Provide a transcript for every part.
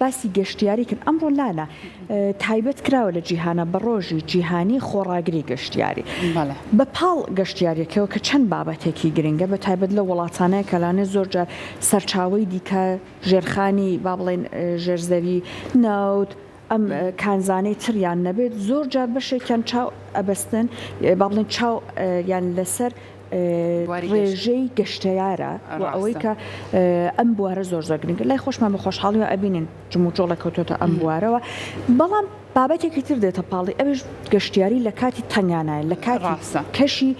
باسی گەشتیاری کرد ئەمڕۆ لانە تایبەت کراوە لە جیهانا بە ڕۆژی جیهانی خۆڕاگری گەشتیاری. بە پاڵ گەشتیاریەکەوە کە چەند بابەتێکی گرنگە بە تایبەت لەو وڵاتانەیە کە لانێ زۆر جار سەرچاوەی دیکە ژێرخانی با بڵێین ژێر زەوی نەوت ئەم کانزانەی تریان نەبێت زۆر جار بەشێکیان چاو ئەبەستن با بڵێن چاو یان لەسەر ڕێژەی گەشتیارە و ئەوەی کە ئەم بوارە زۆر زۆر گرنگە لای خۆشمان بە خۆشحاڵیەوە ئەبینین جموجۆڵێک کەوتۆتە ئەم بوارەوە بەڵام بابەتێکی تر دێتە پاڵی ئەویش گەشتیاری لە کاتی تەنگانایە لە کاتی کەشی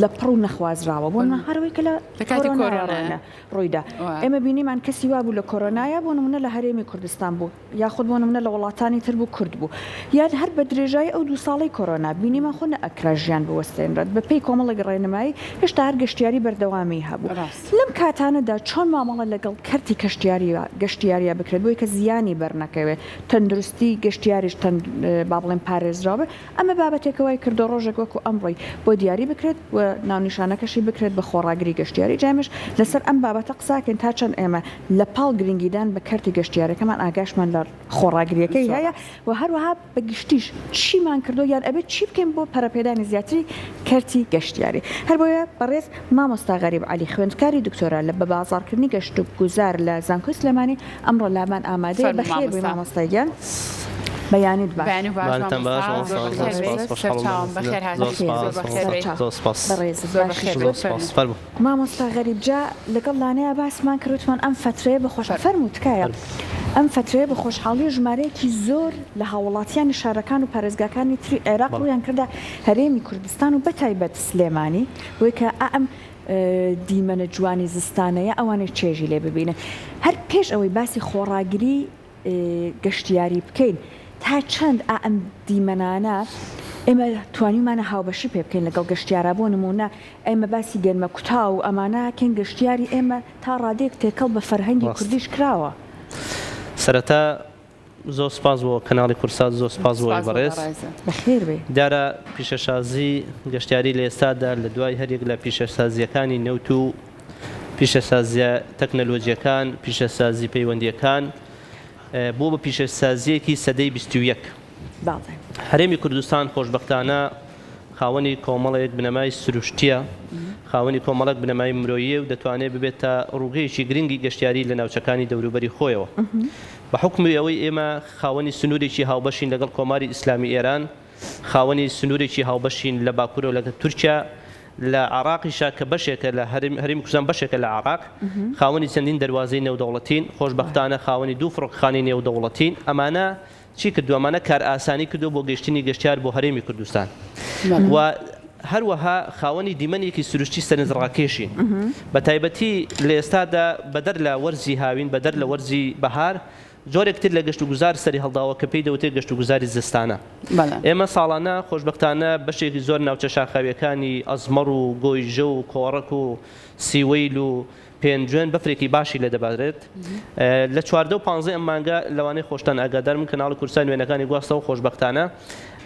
لە پڕ و نەخوازراوە بۆ هەروەی کە لە کاتی کۆرۆنا ڕوویدا ئێمە بینیمان کەسی وابوو لە کۆرۆنایە بۆ نمونە لە هەرێمی کوردستان بوو یاخود بۆ نمونە لە وڵاتانی تر بوو کورد بوو یان هەر بە درێژایی ئەو دوو ساڵەی کۆرۆنا بینیمان خۆ نەئەکرا ژیان بوەستێنرێت بە پێی کۆمەڵێک ڕێنمایی هێشتا هەر گەشتیاری بەردەوامی هەبوو لەم کاتانەدا چۆن مامەڵە لەگەڵ کەرتی کەشتیاری گەشتیاریا بکرێت بۆی کە زیانی بەرنەکەوێت تەندروستی گەشتیاریش تەند با بڵێن پارێزراو بێت ئەمە بابەتێکە وای کردووە ڕۆژێک وەکو ئەمڕۆی بۆ دیاری بکرێت و ناونیشانەکەشی بکرێت بە خۆڕاگری گەشتیاری جا ئێمەش لەسەر ئەم بابەتە قساکەین تا چەند ئێمە لە پاڵ گرنگیدان بە کەرتی گەشتیارەکەمان ئاگاشمان لە خۆڕاگریەکەی هەیە و هەروەها بە گشتیش چیمان کردووە یان ئەبێت چی بکەین بۆ پەرەپێدانی زیاتری کەرتی گەشتیاری. هەر بۆیە بەڕێز مامۆستا غەریب عەلی خوێندکاری دکتۆرا لە بەبازاڕکردنی گەشتوگوزار لە زانکۆی سلێمانی ئەمڕۆ لامان ئامادەیە. فەرموو بەخێر بێی مامۆستا. مامۆستا گیان. بەیانیت باش. بەیانی باش بەیانتان باش مامۆستا مامۆستا زۆر زۆر بەخێر بێی سپاس خۆشحاڵم سەرچاوم بە بەخێر ناسینت هاتی زۆر بەخێر زۆر سپاس بەخێر مامۆستا بێی سەرچاو زۆر سپاس بەڕێزت زۆر باشی بەخێر زۆر بێی شکور. سپاس فەرموو. فەرموو. مامۆستا غەریب جا لەگەڵ لانەیا باسمان کرد وتمان ئەم فەترەیە بە خۆش فەرموو. فەرموو تکایە فەرموو. ئەم فەترەیە بە خۆشحاڵی ژمارەیەکی زۆر لە هاووڵاتیانی شارەکان و پارێزگاکانی تری عێراق بەڵێ. ڕوویان کردە هەرێمی کوردستان و بەتایبەت سلێمانی بۆی کە ئا ئەم دیمەنە جوانی زستانەیە ئەوانیش چێژی لێ ببینن هەر پێش ئەوەی باسی خۆڕاگری گەشتیاری بکەین تا چەند ئا ئەم دیمەنانە ئێمە توانیومانە هاوبەشی پێ بکەین لەگەڵ گەشتیارا بۆ نموونە ئێمە باسی گەنمە کوتاو و ئەمانە کەین گەشتیاری ئێمە تا ڕادەیەک تێکەڵ بە فەرهەنگی ڕاست. کوردیش کراوە. سەرەتا زۆر سپاس بۆ کەناڵی کوردسات زۆر سپاس بۆ ئەوی سپاس بۆ بەڕێز. بەڕێزت. بەخێر بێی. دیارە پیشەسازی گەشتیاری لە ئێستادا لە دوای هەریەک لە پیشەسازییەکانی نەوت و پیشەسازییە تەکنەلۆجییەکان، پیشەسازی پەیوەندییەکان بووە بە پیشەسازییەکی سەدەی 21. بەڵێ. هەرێمی کوردستان خۆشبەختانە خاوەنی کۆمەڵێک بنەمای سروشتییە، خاوەنی کۆمەڵێک بنەمای مرۆییە و دەتوانێت ببێتە ڕووگەیەکی گرنگی گەشتیاری لە ناوچەکانی دەوروبەری خۆیەوە. بە حوکمی ئەوەی ئێمە خاوەنی سنوورێکی هاوبەشین لەگەڵ کۆماری ئیسلامی ئێران، خاوەنی سنوورێکی هاوبەشین لە باکوورەوە لەگەڵ تورکیا، لە عێراقیشا کە بەشێکە لە هەرێم، هەرێمی کوردستان بەشێکە لە عێراق، خاوەنی چەندین دەروازەی نێودەوڵەتین، خۆشبەختانە خاوەنی دوو فڕۆکەخانەی نێودەوڵەتین، ئەمانە چی کردووە؟ ئەمانە کارئاسانی کردووە بۆ گەیشتنی گەشتیار بۆ هەرێمی کوردستان و هەروەها خاوەنی دیمەنێکی سروشتی سەرنجڕاکێشین، بە تایبەتی لە ئێستادا بەدەر لە وەرزی هاوین، بەدەر لە وەرزی بەهار، جۆرێک تر لە گەشتوگوزار سەریهەڵداوە کە پێی دەوترێت گەشتوگوزاری زستانە. ئێمە ساڵانە خۆشبەختانە بەشێکی زۆر ناوچە شاخاوییەکانی ئەزمەڕ و گۆیژە و کۆڕەک و سیوەیل و پێنجوێن بەفرێکی باشی لێ دەبارێت. لە 14 و پانزەی ئەم مانگە لەوانەیە خۆشتان ئاگادار بن کەناڵی کوردستان وێنەکانی گواستەوە خۆشبەختانە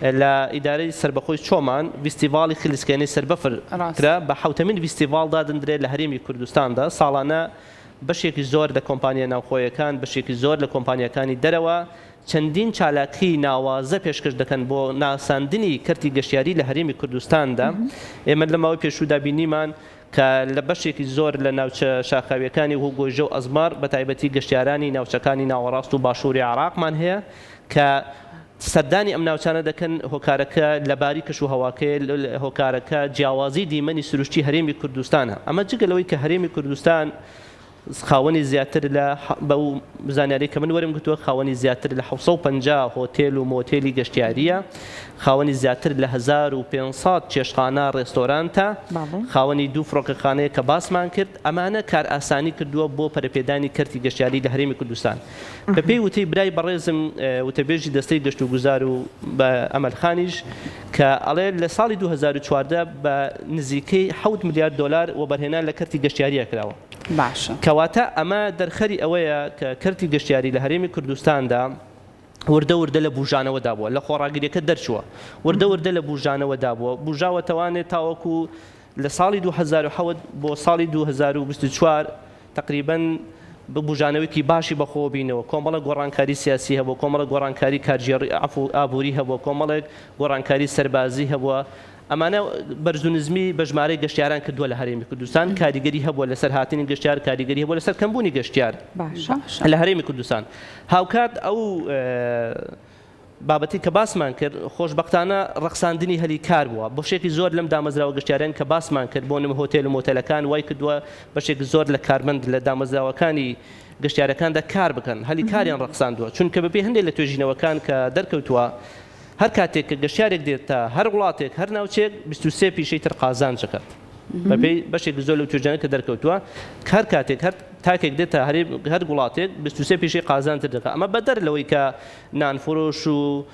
لە ئیدارەی سەربەخۆی چۆمان ڤیستیڤاڵی خلیسکێنەی سەربەفر کرا بە حەوتەمین ڤیستیڤاڵ دادەندرێت لە هەرێمی کوردستاندا ساڵانە بەشێکی زۆر لە کۆمپانیا ناوخۆیەکان، بەشێکی زۆر لە کۆمپانیاکانی دەرەوە چەندین چالاکیی ناوازە پێشکەش دەکەن بۆ ناساندنی کەرتی گەشتیاری لە هەرێمی کوردستاندا. ئێمە لە ماوەی پێشوودا بینیمان کە لە بەشێکی زۆر لە ناوچە شاخاوییەکانی وەکو گۆیژە و ئەزمەڕ بە تایبەتی گەشتیارانی ناوچەکانی ناوەڕاست و باشووری عێراقمان هەیە کە سەردانی ئەم ناوچانە دەکەن، هۆکارەکە لەباری کەش و هەواکەیە، هۆکارەکە جیاوازی دیمەنی سروشتی هەرێمی کوردستانە، ئەمە جگە لەوەی کە هەرێمی کوردستان خاوەنی زیاتر لە بەو زانیاری کە من وەرم گرتووە خاوەنی زیاتر لە 750 هۆتێل و مۆتێلی گەشتیارییە، خاوەنی زیاتر لە 1500 چێشتخانە، ڕێستۆرانتە، خاوەنی دوو فڕۆکەخانەیە کە باسمان کرد، ئەمانە کارئاسانی کردووە بۆ پەرەپێدانی کەرتی گەشتیاری لە هەرێمی کوردستان. بەپێی وتەی برای بەڕێزم وتەبێژی دەستەی گەشتوگوزار و بە ئەمەل خانیش کە ئەڵێ لە ساڵی 2014 بە نزیکەی 7 ملیار دۆلار وەبەرهێنان لە کەرتی گەشتیاریە کراوە. باشە. کەواتە ئەمە دەرخەری ئەوەیە کە کەرتی گەشتیاری لە هەرێمی کوردستاندا وردە وردە لە بوژانەوەدا بووە، لە خۆڕاگریەکە دەرچووە، وردە وردە لە بوژانەوەدا بووە، بوژاوەتەوانێ تاوەکو لە ساڵی 2007 بۆ ساڵی 2024 تەقریبەن بوژانەوەیەکی باشی بەخۆوە بینەوە، کۆمەڵێک گۆڕانکاری سیاسی هەبووە، کۆمەڵێک گۆڕانکاری کارگێڕی عەفو ئابووری هەبووە، کۆمەڵێک گۆڕانکاری سەربازی هەبووە، ئەمانە بەرز و نزمی بە ژمارەی گەشتیاران کردووە لە هەرێمی کوردستان، کاریگەری هەبووە لەسەر هاتنی گەشتیار، کاریگەری هەبووە لەسەر کەمبوونی گەشتیار باشە. لە هەرێمی کوردستان. هاوکات ئەو بابەتەی کە باسمان کرد، خۆشبەختانە ڕەخساندنی هەلی کار بووە. بەشێکی زۆر لەم دامەزراوە گەشتیاریان کە باسمان کرد، بۆ نموونە هۆتێل و مۆتێلەکان، وای کردووە بەشێکی زۆر لە کارمەند لە دامەزراوەکانی گەشتیارەکاندا کار بکەن، هەلی کاریان ڕەخساندووە. چونکە بەپێی هەندێک لە توێژینەوەکان کە دەرکەوتووە، هەر کاتێک کە گەشتیارێک دێتە هەر وڵاتێک، هەر ناوچەیەک، 23 پیشەی تر قازانج دەکات. بەپێی بەشێکی زۆر لەو توێژینانە کە دەرکەوتووە، هەر کاتێک هەر تاکێک دێتە هەر وڵاتێک 23 پیشەی قازانج تر دەکات. ئەمە بەدەر لەوەی کە نانفرۆش و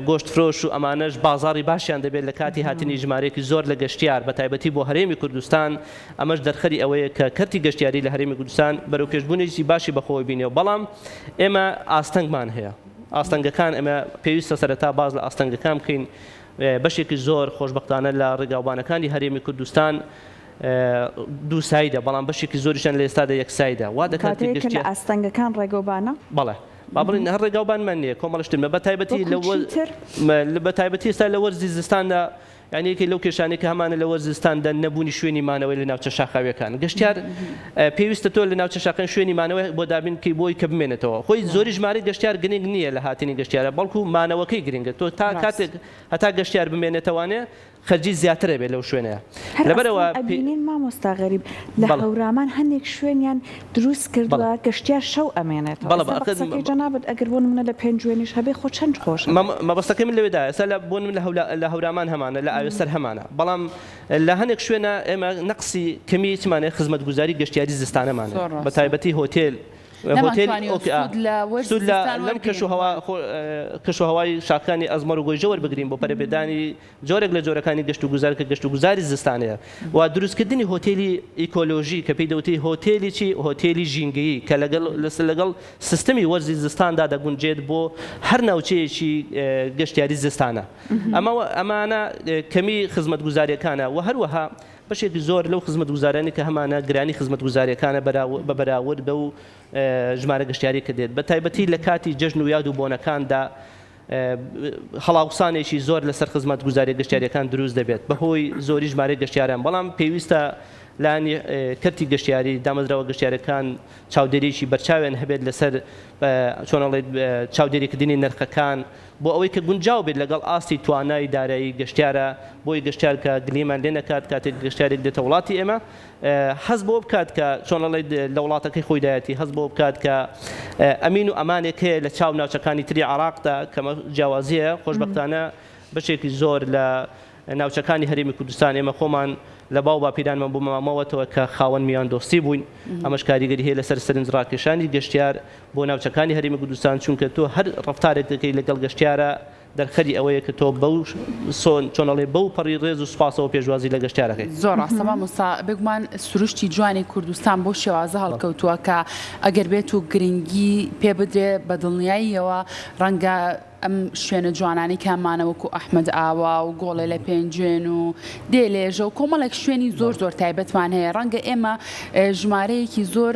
گۆشتفرۆش و ئەمانەش بازاڕی باشیان دەبێت لە کاتی هاتنی ژمارەیەکی زۆر لە گەشتیار بە تایبەتی بۆ هەرێمی کوردستان، ئەمەش دەرخەری ئەوەیە کە کەرتی گەشتیاری لە هەرێمی کوردستان بەرەوپێشبوونێکی باشی بەخۆوە بینیوە، بەڵام ئێمە ئاستەنگمان هەیە، ئاستەنگەکان ئێمە پێویستە سەرەتا باس لە ئاستەنگەکان بکەین، بەشێکی زۆر خۆشبەختانە لە ڕێگاوبانەکانی هەرێمی کوردستان دووسایدە، بەڵام بەشێکی زۆریشیان لە ئێستادا یەکسایدە، وا دەکات کە کاتێک کە لە گەشتیار. ئاستەنگەکان ڕێگەوبانە؟ بەڵێ. با بڵێین هەر ڕێگاوبانمان نییە، کۆمەڵە شتن بە تایبەتی لە وەکوو چی تر؟ بە تایبەتی ئێستا لە وەرزی زستاندا یانی یەکێک لەو کێشانەی کە هەمانە لە وەرزی زستاندا نەبوونی شوێنی مانەوەی لە ناوچە شاخاوییەکان. گەشتیار پێویستە تۆ لە ناوچە شاخەکان شوێنی مانەوەی بۆ دابین بکەی بۆی کە بمێنێتەوە. خۆی زۆری ژمارەی گەشتیار گرنگ نییە لە هاتنی گەشتیارە بەڵکو مانەوەکەی گرنگە. تۆ تا ڕاست. کاتێک هەتا گەشتیار بمێنێتەوانێ خەرجی زیاتر ئەبێت لەو شوێنەیا هەر لەبەرئەوە ئەسڵەن پێ. ئەبینین مامۆستا غەریب لە بەڵێ. هەورامان هەنێک شوێنیان دروست بەڵێ. کردوە گەشتیار شەو ئەمێنێتەوە بەڵێ ئێستا بە ئەخر قسەکەی جەنابت ئەگەر بۆ نمونە لە پێنجوێنیش هەبێ خۆ چەند خۆش ئەبێ. مەبەستەکەی من لەوێدایە ئێستا لە بۆ نمونە لە هەولا لە هەورامان هەمانە لە ئاوێسەر هەمانە بەڵام لە هەنێک شوێنا ئێمە نەقسی کەمی چمان هەیە خزمەتگوزاری گەشتیاری زستانەمان هەیە زۆر بە ڕاستە. تایبەتی هۆتێل هۆتێل نەمانتوانیوە ئۆکە سوود لە وەرزی سوود لە زستان لەم کەش وەرگرین. و هەوا خۆ کەش و هەوای شاخەکانی ئەزمەڕ و گۆیژە وەربگرین بۆ پەرەپێدانی جۆرێک لە جۆرەکانی گەشتوگوزار کە گەشتوگوزاری زستانەیە و دروستکردنی هۆتێلی ئیکۆلۆژی کە پێی دەوترێت هۆتێلی چی؟ هۆتێلی ژینگەیی کە لەگەڵ لەگەڵ سیستمی وەرزی زستاندا دەگونجێت بۆ هەر ناوچەیەکی گەشتیاری زستانە. ئەمە ئەمانە کەمی خزمەتگوزارییەکانە و هەروەها بەشێکی زۆر لەو خزمەتگوزاریانەی کە هەمانە گرانی خزمەتگوزارییەکانە بە بەراورد بەو ژمارە گەشتیارەی کە دێت بە تایبەتی لە کاتی جەژن و یاد و بۆنەکاندا هەڵاوسانێکی زۆر لەسەر خزمەتگوزاریە گەشتیاریەکان دروست دەبێت بەهۆی زۆری ژمارەی گەشتیاران، بەڵام پێویستە لایەنی کەرتی گەشتیاری، دامەزراوە گەشتیارەکان چاودێریی بەرچاویان هەبێت لەسەر چۆن ئەڵێیت چاودێریکردنی نرخەکان بۆ ئەوەی کە گونجاو بێت لەگەڵ ئاستی توانای دارایی گەشتیارە بۆی گەشتیار کە گلیمان لێ نەکات کاتێک گەشتیارێک دێتە وڵاتی ئێمە هەست بەوە بکات کە چۆن ئەڵێیت لە وڵاتەکەی خۆیدایەتی، هەست بەوە بکات کە ئەمین و ئەمانێک هەیە لە چاو ناوچەکانی تری عێراقدا کە جیاوازی هەیە، خۆشبەختانە بەشێکی زۆر لە ناوچەکانی هەرێمی کوردستان ئێمە خۆمان لە باو باپیرانمان بۆ مامەوەتەوە کە خاوەن میواندۆستی بووین، ئەمەش کاریگەری هەیە لەسەر سەرنجڕاکێشانی گەشتیار بۆ ناوچەکانی هەرێمی کوردستان، چونکە تۆ هەر ڕەفتارێک دەکەی لەگەڵ گەشتیارە دەرخەری ئەوەیە کە تۆ بەو سۆن چۆن ئەڵێ بەو پەڕی ڕێز و سوپاسەوە پێشوازی لە گەشتیارەکەی. زۆر ڕاستە مامۆستا، بێگومان سروشتی جوانی کوردستان بەو شێوازە هەڵکەوتووە کە ئەگەر بێت و گرنگی پێ بدرێ بە دڵنیاییەوە ڕەنگە ئەم شوێنە جوانانەی کە هەمانە وەکو ئەحمەد ئاوا و گۆڵێ لە پێنجوێن و دێلێژە و کۆمەڵێک شوێنی زۆر زۆر تایبەتمان هەیە ڕەنگە ئێمە ژمارەیەکی زۆر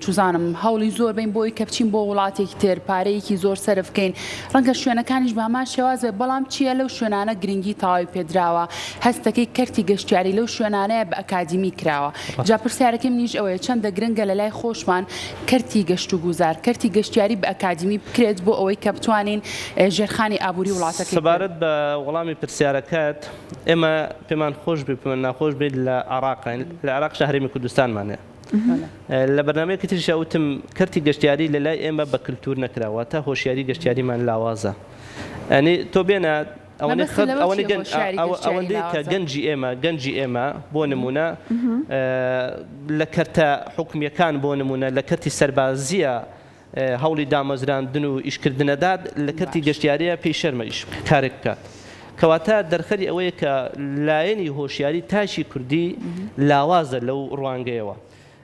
چوزانم هەوڵی زۆر بەین بۆی کە بچین بۆ وڵاتێکی تر پارەیەکی زۆر سەرف بکەین ڕەنگە شوێنەکانیش بە هەمان شێواز بێت بەڵام چییە لەو شوێنانە گرنگی تەواوی پێدراوە هەستەکەی کەرتی گەشتیاری لەو شوێنانەیە بە ئەکادیمی کراوە جا پرسیارەکەی منیش ئەوەیە چەندە گرنگە لە لای خۆشمان کەرتی گەشتوگوزار کەرتی گەشتیاری بە ئەکادیمی بکرێت بۆ ئەوەی کە بتوانین ژێرخانی ئابووری وڵاتەکەی پێ سەبارەت بە وەڵامی پرسیارەکەت ئێمە پێمان خۆش بێت پێمان ناخۆش بێت لە عێراقین لە عێراقیشدا هەرێمی کوردستانمان هەیە لە بەرنامەیەکی تریشا وتم کەرتی گەشتیاری لە لای ئێمە بە کلتور نەکرا واتە هۆشیاری گەشتیاریمان لاوازە ئەنی تۆ بێنە ئەوەندەی مەبەستت خەڵک لەوە ئەوەندەی چییە گەن هۆشیاری ئەوە گەشتیاری ئەوەندەی کە لاوازە؟ گەنجی ئێمە گەنجی ئێمە بۆ نمونە لە کەرتە حکومییەکان بۆ نمونە لە کەرتی سەربازییە هەوڵی دامەزراندن و ئیشکردنەدات لە کەرتی باش. گەشتیارییە پێی شەرمە ئیش کارێک بکات. کەواتە دەرخەری ئەوەیە کە لایەنی هۆشیاری تاکی کوردی لاوازە لەو ڕوانگەیەوە.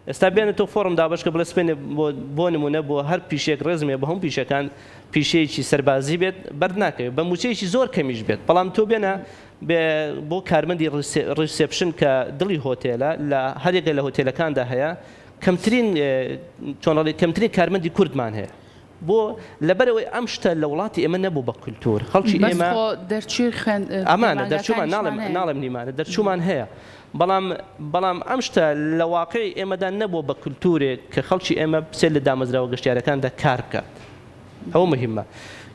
ئێستا بێنە تۆ فۆڕم دابەشکە بڵێ سبەینێ بۆ بۆ نموونە بۆ هەر پیشەیەک ڕێزم هەیە بۆ هەموو پیشەکان پیشەیەکی سەربازی بێت بەر ناکەوێت بە مووچەیەکی زۆر کەمیش بێت بەڵام تۆ بێنە بێ بۆ کارمەندی reception کە دڵی هۆتێلە لە هەرێکە لە هۆتێلەکاندا هەیە. کەمترین چۆن ئەڵێ کەمترین کارمەندی کوردمان هەیە. بۆ؟ لەبەرئەوەی ئەم شتە لە وڵاتی ئێمە نەبوو بە کولتوور. خەڵکی بەس ئێمە خۆ دەرچووی خوێند ئەمانە دەرچوومان ناڵێم پەیمانگاکانیشمان هەیە. ناڵێم نیمانە دەرچوومان هەیە بەڵام بەڵام ئەم شتە لە واقعی ئێمەدا نەبووە بە کولتوورێک کە خەڵکی ئێمە بچێت لە دامەزراوە گەشتیارەکاندا کار بکات. ئەوە موهیمە.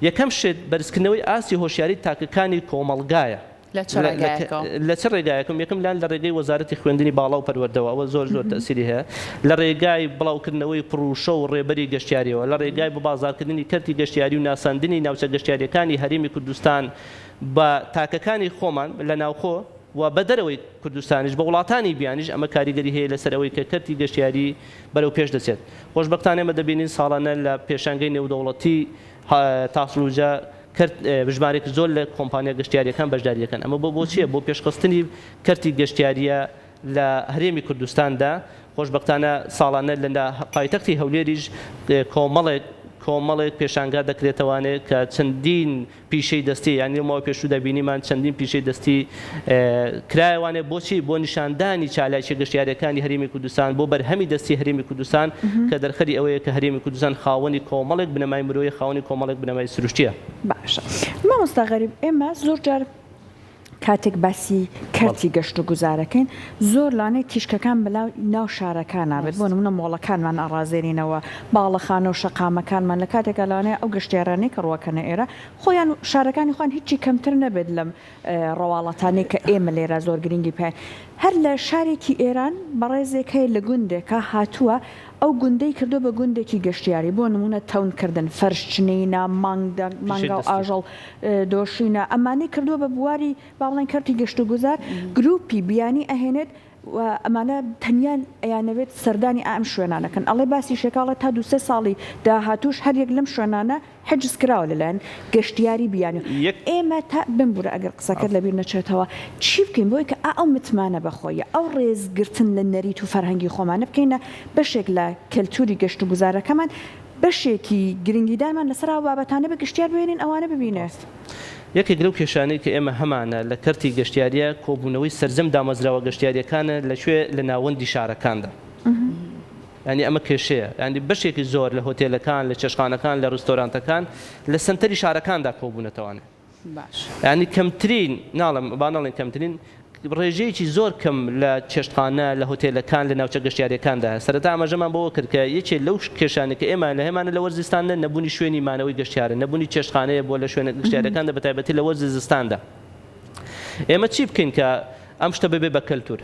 یەکەم شت بەرزکردنەوەی ئاستی هۆشیاری تاکەکانی کۆمەڵگایە. لە چ ڕێگایەکەوە؟ لە چ ڕێگایەکم؟ یەکەم لایەن لە ڕێگەی وەزارەتی خوێندنی باڵا و پەروەردەوە، ئەوە زۆر زۆر تەئسیری هەیە، لە ڕێگای بڵاوکردنەوەی پڕوشە و ڕێبەری گەشتیاریەوە، لە ڕێگای بەبازاڕکردنی کەرتی گەشتیاری و ناساندنی ناوچە گەشتیاریەکانی هەرێمی کوردستان بە تاکەکانی خۆمان لە ناوخۆ و بە دەرەوەی کوردستانیش بە وڵاتانی بیانیش ئەمە کاریگەری هەیە لەسەر ئەوەی کە کەرتی گەشتیاری بەرەو پێش دەچێت. خۆشبەختانە ئێمە دەبینین ساڵانە لە پێشانگەی نێودەوڵەتی تاسڵوجە کەرت ژمارەیەکی زۆر لە کۆمپانیا گەشتیارییەکان بەشداری دەکەن، ئەمە بۆ بۆچییە؟ بۆ پێشخستنی کەرتی گەشتیارییە لە هەرێمی کوردستاندا، خۆشبەختانە ساڵانە لە پایتەختی هەولێریش کۆمەڵێک کۆمەڵێک پێشانگا دەکرێتەوانێ کە چەندین پیشەی دەستی یانی لەو ماوەی پێشوودا بینیمان چەندین پیشەی دەستی کرایەوانێ بۆچی؟ بۆ نیشاندانی چالاکیە گەشتیاریەکانی هەرێمی کوردستان، بۆ بەرهەمی دەستی هەرێمی کوردستان کە دەرخەری ئەوەیە کە هەرێمی کوردستان خاوەنی کۆمەڵێک بنەمای مرۆیە، خاوەنی کۆمەڵێک بنەمای سروشتیە. باشە مامۆستا غەریب ئێمە زۆر جار کاتێک باسی کەرتی گەشت و گوزارەکەین زۆر لانەی تیشکەکان بەلاو ناو شارەکانا بێت بۆ نمونە مۆڵەکانمان ئەڕازێنینەوە باڵەخانە و شەقامەکانمان لە کاتێکا لەوانەیە ئەو گەشتیارانەی کە ڕوەکەنە ئێرە خۆیان شارەکانی خۆیان هیچی کەمتر نەبێت لەم ڕواڵەتانەی کە ئێمە لێرە زۆر گرنگی پێ هەر لە شارێکی ئێران بەڕێزێک هەیە لە گوندێکا هاتووە ئەو گوندەی کردووە بە گوندێکی گەشتیاری بۆ نموونە تەون کردن فەرش چنینە مانگا پیشەی و دەستی. ئاژەڵ دۆشینە ئەمانەی کردووە بە بواری با بڵێین کەرتی گەشتوگوزار گروپی بیانی ئەهێنێت و ئەمانە تەنیا ئەیانەوێت سەردانی ئائەم شوێنانە کەن ئەڵێ باسی شێکا ئەڵێ تا دوو سێ ساڵی داهاتووش هەر یەک لەم شوێنانە حجز کراوە لەلایەن گەشتیاری بیانی یەک. ئێمە تا بمبورە ئەگەر قسەکەت لەبیر نەچێتەوە چی بکەین بۆی کە ئا ئەو متمانە بەخۆیە ئەو ڕێز گرتن لە نەریت و فەرهەنگی خۆمانە بکەینە بەشێک لە کەلتوری گەشت و گوزارەکەمان بەشێکی گرنگیدانمان لەسەر ئەو بابەتانە بێ گەشتیار بهێنین ئەوانە ببینێ. ڕاستە. یەکێک لەو کێشانەی کە ئێمە هەمانە لە کەرتی گەشتیارییە کۆبوونەوەی سەرجەم دامەزراوە گەشتیارییەکانە لە کوێ؟ لە ناوەندی شارەکاندا. یانی ئەمە کێشەیە. یانی بەشێکی زۆر لە هۆتێلەکان، لە چێشتخانەکان، لە ڕیستۆرانتەکان لە سەنتەری شارەکاندا کۆبوونەتەوانێ. باش. یانی کەمترین، ناڵێم، با نەڵێین کەمترین، ڕێژەیەکی زۆر کەم لە چێشتخانە، لە هۆتێلەکان، لە ناوچە گەشتیارییەکاندا هەیە. سەرەتا ئاماژەمان بەوە کرد کە یەکێ لەو کێشانەی کە ئێمە لە هەمانە لە وەرزی زستاندا نەبوونی شوێنی مانەوەی گەشتیارە، نەبوونی چێشتخانەیە بۆ لە شوێنە گەشتیارییەکاندا بە تایبەتی لە وەرزی زستاندا. ئێمە چی بکەین کە ئەم شتە ببێ بە کەلتور؟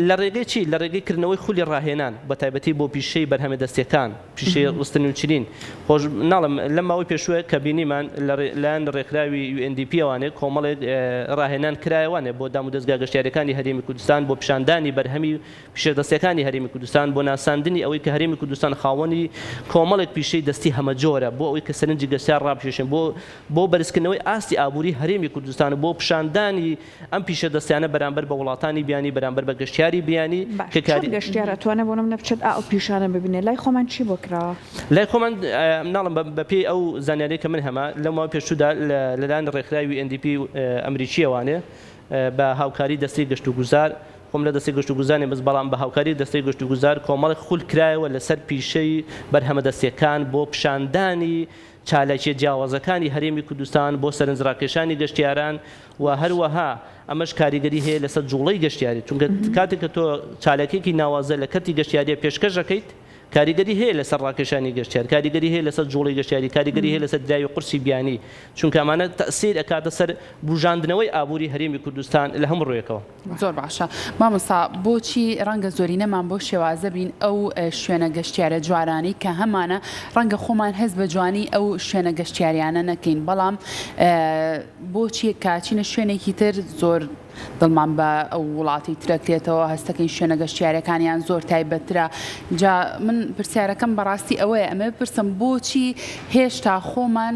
لە ڕێگەی چی؟ لە ڕێگەی کردنەوەی خولی ڕاهێنان، بە تایبەتی بۆ پیشەی بەرهەمە دەستییەکان، پیشەی ڕستن و چنین. خۆش ناڵێم لەم ماوەی پێشووە کە بینیمان لە لایەن ڕێکخراوی UNDP ەوانێ کۆمەڵێک ڕاهێنان کرایەوانێ بۆ دامودەزگا گەشتیارییەکانی هەرێمی کوردستان بۆ پیشاندانی بەرهەمی پیشە دەستییەکانی هەرێمی کوردستان، بۆ ناساندنی ئەوەی کە هەرێمی کوردستان خاوەنی کۆمەڵێک پیشەی دەستی هەمەجۆرە، بۆ ئەوەی کە سەرنجی گەشتیار ڕابکێشێن، بۆ بۆ بەرزکردنەوەی ئاستی ئابووری هەرێمی کوردستان و بۆ پیشاندانی ئەم پیشە دەستیانە بەرامبەر بە وڵاتانی بیانی، بەرامبەر بە گەشتیاری بیانی باش کە چۆن کاری. گەشتیار ئەتوانێ بۆ نمونە بچێت ئا ئەو پیشانە ببینێ؟ لای خۆمان چی بۆ کراوە؟ لای خۆمان ناڵێم بە پێی ئەو زانیاریەی کە من هەمە لەو ماوەی پێشوودا لە لایەن ڕێکخراوی UNDP ئەمریکییەوانێ بە هاوکاری دەستەی گەشتوگوزار، خۆم لە دەستەی گەشتوگوزار نیم بەس بەڵام بە هاوکاری دەستەی گەشتوگوزار کۆمەڵێک خول کرایەوە لەسەر پیشەی بەرهەمە دەستییەکان بۆ پیشاندانی چالاکییە جیاوازەکانی هەرێمی کوردستان بۆ سەرنجڕاکێشانی گەشتیاران و هەروەها ئەمەش کاریگەری هەیە لەسەر جوڵەی گەشتیاری چونکە کاتێک کە تۆ چالاکیەکی ناوازە لە کەرتی گەشتیاریە پێشکەش دەکەیت کاریگەری هەیە لەسەر ڕاکێشانی گەشتیار کاریگەری هەیە لەسەر جوڵەی گەشتیاری کاریگەری هەیە لەسەر دراوی قورسی بیانی چونکە ئەمانە تەئسیر ئەکاتە سەر بوژاندنەوەی ئابووری هەرێمی کوردستان لە هەموو ڕوویەکەوە. زۆر باشە مامۆستا بۆچی ڕەنگە زۆرینەمان بەو شێوازە بین ئەو شوێنە گەشتیارە جوارانەی کە هەمانە ڕەنگە خۆمان هەست بە جوانی ئەو شوێنە گەشتیاریانە نەکەین بەڵام بۆچی کاچینە شوێنێکی تر زۆر دڵمان بە ئەو وڵاتی ترەکرێتەوە هەستەکەین شوێنە گەشتیارەکانیان زۆر تایبەتترە جا من پرسیارەکەم بەڕاستی ئەوەیە ئەمە بپرسم بۆچی هێشتا خۆمان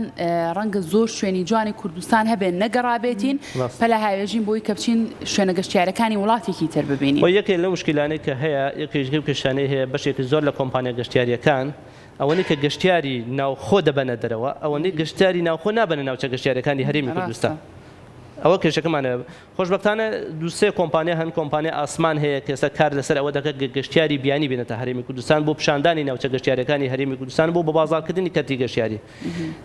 ڕەنگە زۆر شوێنی جوانی کوردستان هەبێ نەگەڕابێتین پەلە هاوێژین بۆی کە بچین شوێنە گەشتیارەکانی وڵاتێکی تر ببینین. خۆ یەکێ لەو موشکیلانەی کە هەیە، یەکێک لەو کێشانەی هەیە بەشێکی زۆر لە کۆمپانیا گەشتیارییەکان ئەوەنەی کە گەشتیاری ناوخۆ دەبەنە دەرەوە ئەوەندەی گەشتیاری ناوخۆ نابەنە ناوچە گەشتیارییەکانی هەرێمی کوردستان. ئەوە کێشەکەمانە. خۆشبەختانە دوو سێ کۆمپانیا هەن، کۆمپانیای ئاسمان هەیە کە ئێستا کار لەسەر ئەوە دەکات کە گەشتیاری بیانی بێنێتە هەرێمی کوردستان بۆ پیشاندانی ناوچە گەشتیارییەکانی هەرێمی کوردستان بۆ بەبازاڕکردنی کەرتی گەشتیاری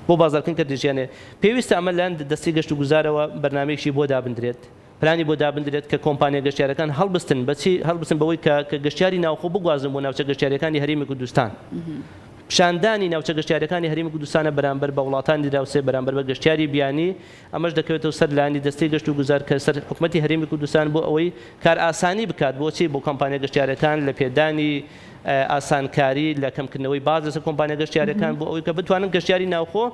بۆ بازاڕکردنی کەرتی گەشتیاری پێویستە ئەمە لەلایەن دەستەی گەشتوگوزارەوە بەرنامەیەکی بۆ دابندرێت پلانی بۆ دابندرێت کە کۆمپانیا گەشتیارەکان هەڵبستن بە چی هەڵبستن بەوەی کە کە گەشتیاری ناوخۆ بگوازن بۆ ناوچە گەشتیارییەکانی هەرێمی کوردستان پیشاندانی ناوچە گەشتیارییەکانی هەرێمی کوردستانە بەرامبەر بە وڵاتانی دراوسێ بەرامبەر بە گەشتیاری بیانی ئەمەش دەکەوێتەوە سەر لایەنی دەستەی گەشت و گوزار کە سەر حکومەتی هەرێمی کوردستان بۆ ئەوەی کارئاسانی بکات بۆچی بۆ کۆمپانیا گەشتیارەکان لە پێدانی ئاسانکاری لە کەمکردنەوەی باج لەسەر کۆمپانیا گەشتیارەکان بۆ ئەوەی کە بتوانن گەشتیاری ناوخۆ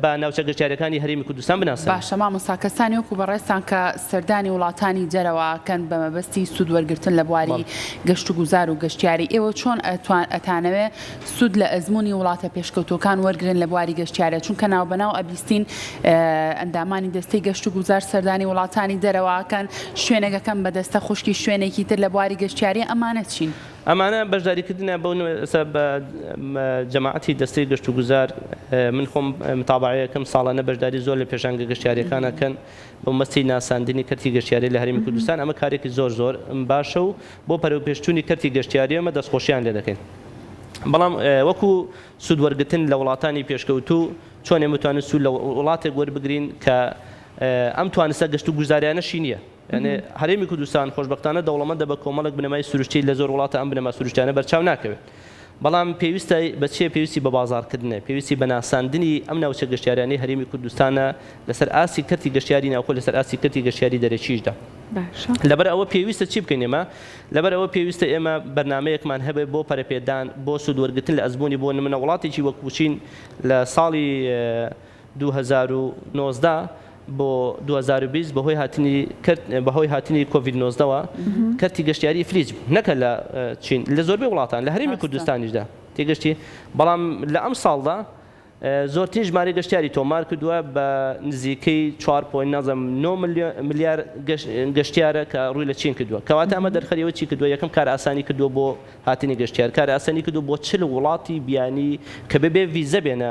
بە ناوچە گەشتیارەکانی هەرێمی کوردستان بناسێنن. باشە مامۆستا کەسانی وەکو بەڕێزتان کە سەردانی وڵاتانی دەرەوە ئەکەن بە مەبەستی سوود وەرگرتن لە بواری گەشتوگوزار و گەشتیاری ئێوە چۆن ئەتانەوێ سوود لە ئەزموونی وڵاتە پێشکەوتووەکان وەرگرن لە بواری گەشتیاریا، چونکە ناوبەناو ئەبیستین ئەندامانی دەستەی گەشتوگوزار سەردانی وڵاتانی دەرەوە ئەکەن، شوێنێک ئەکەن بە دەستە خوشکی شوێنێکی تر لە بواری گەشتیاری، ئەمانە چین؟ ئەمانە بەشداریکردنە بەو ئێستا بە جەماعەتی دەستەی گەشتوگوزار من خۆم متابەعەیەکەم ساڵانە بەشداری زۆر لە پێشانگە گەشتیاریەکان ئەکەن بە مەبەستی ناساندنی کەرتی گەشتیاری لە هەرێمی کوردستان ئەمە کارێکی زۆر زۆر باشە و بۆ پەرەوپێشچوونی کەرتی گەشتیاری ئێمە دەستخۆشیان لێ دەکەین. بەڵام وەکو سوود وەرگرتن لە وڵاتانی پێشکەوتوو چۆن ئێمە بتوانین سوود لە وڵاتێک وەربگرین کە ئەم توانستە گەشتوگوزاریانەشی نییە؟ یانێ هەرێمی کوردستان خۆشبەختانە دەوڵەمەندە بە کۆمەڵێک بنەمای سروشتی لە زۆر وڵاتە ئەم بنەما سروشتیانە بەرچاو ناکەوێت. بەڵام پێویستە بە چییە؟ پێویستی بە بازاڕکردنە، پێویستی بە ناساندنی ئەم ناوچە گەشتیاریانەی هەرێمی کوردستانە لەسەر ئاستی کەرتی گەشتیاری ناوخۆ لەسەر ئاستی کەرتی گەشتیاری دەرەکیشدا. باشە. لەبەر ئەوە پێویستە چی بکەین ئێمە؟ لەبەر ئەوە پێویستە ئێمە بەرنامەیەکمان هەبێت بۆ پەرەپێدان، بۆ سوود وەرگرتن لە ئەزموونی بۆ نمونە وڵاتێکی وەکو چین لە ساڵی 2019 بۆ 2020 بەهۆی هاتنی کەرت بەهۆی هاتنی کۆڤید 19 وە کەرتی گەشتیاری ئیفلیج بوو نەکە لە چین لە زۆربەی وڵاتان لە هەرێمی ڕاستە. کوردستانیشدا تێگەشتی بەڵام لە ئەمساڵدا زۆرترین ژمارەی گەشتیاری تۆمار کردووە بە نزیکەی چوار point نازانم نۆ ملیار گەشتیارە کە ڕووی لە چین کردووە. کەواتە ئەمە دەرخەری ئەوە چی کردووە؟ یەکەم کارئاسانی کردووە بۆ هاتنی گەشتیار، کارئاسانی کردووە بۆ 40 وڵاتی بیانی کە بەبێ ڤیزە بێنە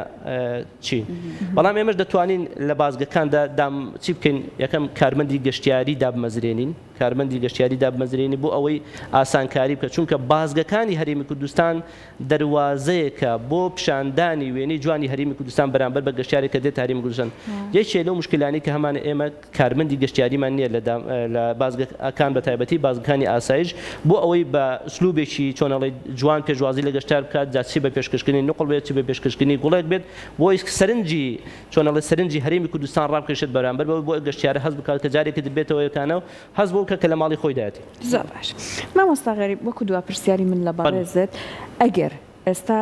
چین. بەڵام ئێمەش دەتوانین لە بازگەکاندا دام چی بکەین؟ یەکەم کارمەندی گەشتیاری دابمەزرێنین، کارمەندی گەشتیاری دابمەزرێنین بۆ ئەوەی ئاسانکاری بکات، چونکە بازگەکانی هەرێمی کوردستان دەروازەیەکە بۆ پیشاندانی وێنەی جوانی هەرێمی کوردستان بەرامبەر بە گەشتیارێک کە دێتە هەرێمی کوردستان. یەکێ لەو موشکیلانەی کە هەمانە ئێمە کارمەندی گەشتیاریمان نییە لە لە بازگەکان بە تایبەتی بازگەکانی ئاسایش بۆ ئەوەی بە ئسلوبێکی چۆن ئەڵێی جوان پێشوازی لە گەشتیار بکات جا چی بە پێشکەشکردنی نوقڵ بێت چ بە پێشکەشکردنی گوڵێک بێت بۆی سەرنجی چۆن ئەڵێ سەرنجی هەرێمی کوردستان ڕابکێشێت بەرامبەر بەوەی بۆ گەشتیارە هەست بکات کە جارێکی تر بێتەوە یەکانە و هەست بەوە بکات کە لە ماڵی خۆیدایەتی. زۆر باش مامۆستا غەریب وەکو دوا پرسیاری من لە بەڕێزت ئەگەر ئێستا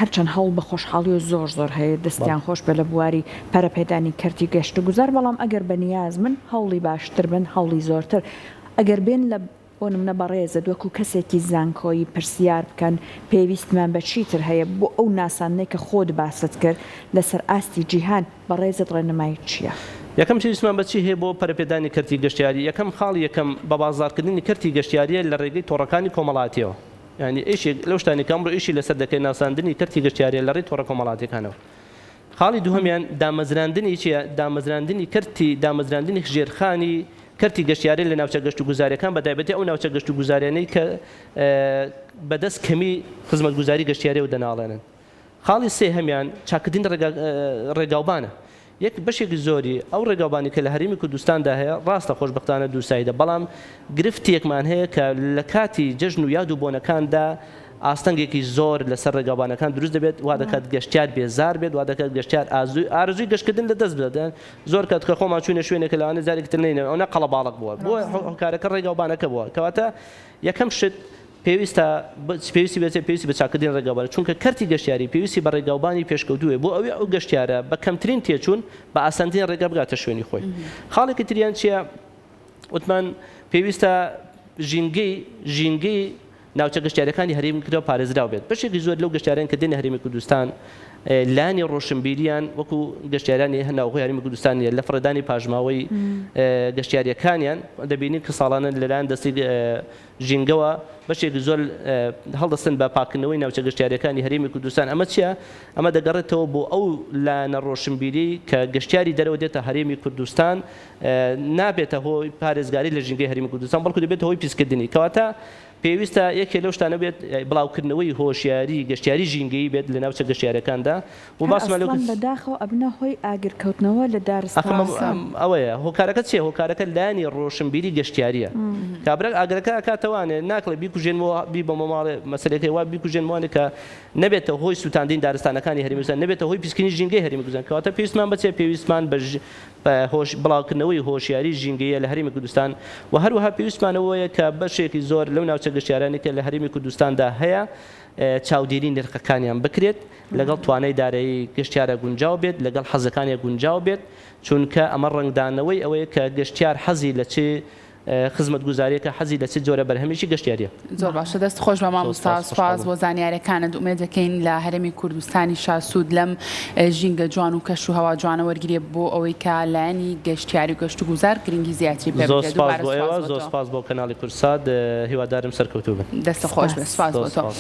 هەرچەند هەوڵ بە خۆشحاڵیەوە زۆر زۆر هەیە دەستیان خۆش بێ لە بواری پەرەپێدانی کەرتی گەشت و گوزار بەڵام ئەگەر بە نیاز بن هەوڵی باشتر بن هەوڵی زۆرتر ئەگەر بێن لە بۆ نمونە بەڕێزت وەکو کەسێکی زانکۆیی پرسیار بکەن پێویستمان بە چیتر هەیە بۆ ئەو ناساندنەی کە خۆت باست کرد لەسەر ئاستی جیهان بەڕێزت ڕێنماییت چییە؟ یەکەم پێویستمان بە چی هەیە بۆ پەرەپێدانی کەرتی گەشتیاری؟ یەکەم خاڵی یەکەم بەبازاڕکردنی کەرتی گەشتیارییە لە ڕێگەی تۆڕەکانی کۆمەڵاتییەوە. یانی ئیشێک لەو شتانەی کە ئەمڕۆ ئیشی لەسەر دەکرێت ناساندنی کەرتی گەشتیارییە لە ڕێی تۆڕە کۆمەڵاتییەکانەوە. خاڵی دووهەمیان دامەزراندنی چییە؟ دامەزراندنی کەرتی دامەزراندنی ژێرخانی کەرتی گەشتیاری لە ناوچە گەشتوگوزارییەکان بەتایبەتی ئەو ناوچە گەشتوگوزاریانەی کە بەدەست کەمی خزمەتگوزاری گەشتیارییەوە دەناڵێنن. خاڵی سێهەمیان چاککردنی ڕێگاوبانە. یەک بەشێکی زۆری ئەو ڕێگاوبانی کە لە هەرێمی کوردستاندا هەیە ڕاستە خۆشبەختانە دووسایدە بەڵام گرفتێکمان هەیە کە لە کاتی جەژن و یاد و بۆنەکاندا ئاستەنگێکی زۆر لەسەر ڕێگاوبانەکان دروست دەبێت وا دەکات گەشتیار بێزار بێت وا دەکات گەشتیار ئارەزووی گەشتکردن لە دەست بدات زۆر کات کە خۆمان چووینە شوێنێک لەوانەیە جارێکی تر نەینەوە ئەوەنە قەڵەباڵغ بووە بۆ هۆکارەکە ڕێگاوبانەکە بووە کەواتە یەکەم شت پێویستە پێویستی بە پێویستی بە چاککردنی ڕێگاوبان چونکە کەرتی گەشتیاری پێویستی بە ڕێگاوبانی پێشکەوتوو هەیە بۆ ئەوەی ئەو گەشتیارە بە کەمترین تێچوون بە ئاسانترین ڕێگا بگاتە شوێنی خۆی خاڵێکی تریان چییە وتمان پێویستە ژینگەی ژینگەی ناوچە گەشتیارەکانی هەرێمی کرا پارێزراو بێت بەشێکی زۆر لەو گەشتیاران کە دێنە هەرێمی کوردستان لانی ڕۆشنبیریان وەکو گەشتیارانی ناوخۆی هەرێمی کوردستان نیە لە فڕێدانی پاشماوەی گەشتیاریەکانیان دەبینین کە ساڵانە لەلایەن دەستی. ژینگەوە بەشێکی زۆر هەڵدەستن بە پاککردنەوەی ناوچە گەشتیارییەکانی هەرێمی کوردستان، ئەمە چییە؟ ئەمە دەگەڕێتەوە بۆ ئەو لایەنە ڕۆشنبیریەی کە گەشتیاری دەرەوە دێتە هەرێمی کوردستان نابێتە هۆی پارێزگاری لە ژینگەی هەرێمی کوردستان بەڵکو دەبێتە هۆی پیسکردنی کەواتە پێویستە یەکێ لەو شتانە بێت بڵاوکردنەوەی هۆشیاری گەشتیاری ژینگەیی بێت لە ناوچە گەشتیارەکاندا و هەر باسمان لەو ئەسڵەن بەداخەوە ئەبنە هۆی ئاگرکەوتنەوە لە ئەخ دارستانەکان. ئەوەیە هۆکارەکە چیە هۆکارەکە لایەنی ڕۆشنبیری گەشتیاریە کابرا ئاگرەکە ئەکاتەوانێ ناکڵێ بیکوژێنمەوە بیبەمە ماڵێ مەسەلەکەی وا بیکوژێنمەوانێ کە نەبێتە هۆی سوتاندنی دارستانەکانی هەرێمی کوردستان نەبێتە هۆی پیسکردنی ژینگەی هەرێمی کوردستان کەواتە پێویستمان بە چیە پێویستمان بە بە هۆش بڵاوکردنەوەی هۆشیاری ژینگەیە لە هەرێمی کوردستان و هەروەها پێویستمان ئەوەیە کە بەشێکی زۆر لەو ناوچە گەشتیارانەی کە لە هەرێمی کوردستاندا هەیە چاودێری نرخەکانیان بکرێت لەگەڵ توانای دارایی گەشتیارە گونجاو بێت لەگەڵ حەزەکانیا گونجاو بێت چونکە ئەمە ڕەنگدانەوەی ئەوەیە کە گەشتیار حەزی لە چ خزمەتگوزاریەکە حەزی لە چ جۆرە بەرهەمێکی گەشتیاریە. زۆر باشە دەست خۆش بە زۆر مامۆستا سپاس سوپاس خۆشحاڵ بۆ بووم. زانیارەکانت ئومێد دەکەین لە هەرێمی کوردستانیشا سوود لەم ژینگە جوان و کەش و هەوا جوانە وەرگرێ بۆ ئەوەی کە لایەنی گەشتیاری و گەشتوگوزار گرنگی زیاتری پێ زۆر بدرێت سپاس دووبارە بۆ سوپاس ئێوە بۆ زۆر تۆ. سپاس بۆ کەناڵی کوردسات هیوادارم سەرکەوتوو بن. دەستت خۆش بێت سپاس. سوپاس زۆر بۆ تۆ. سپاس.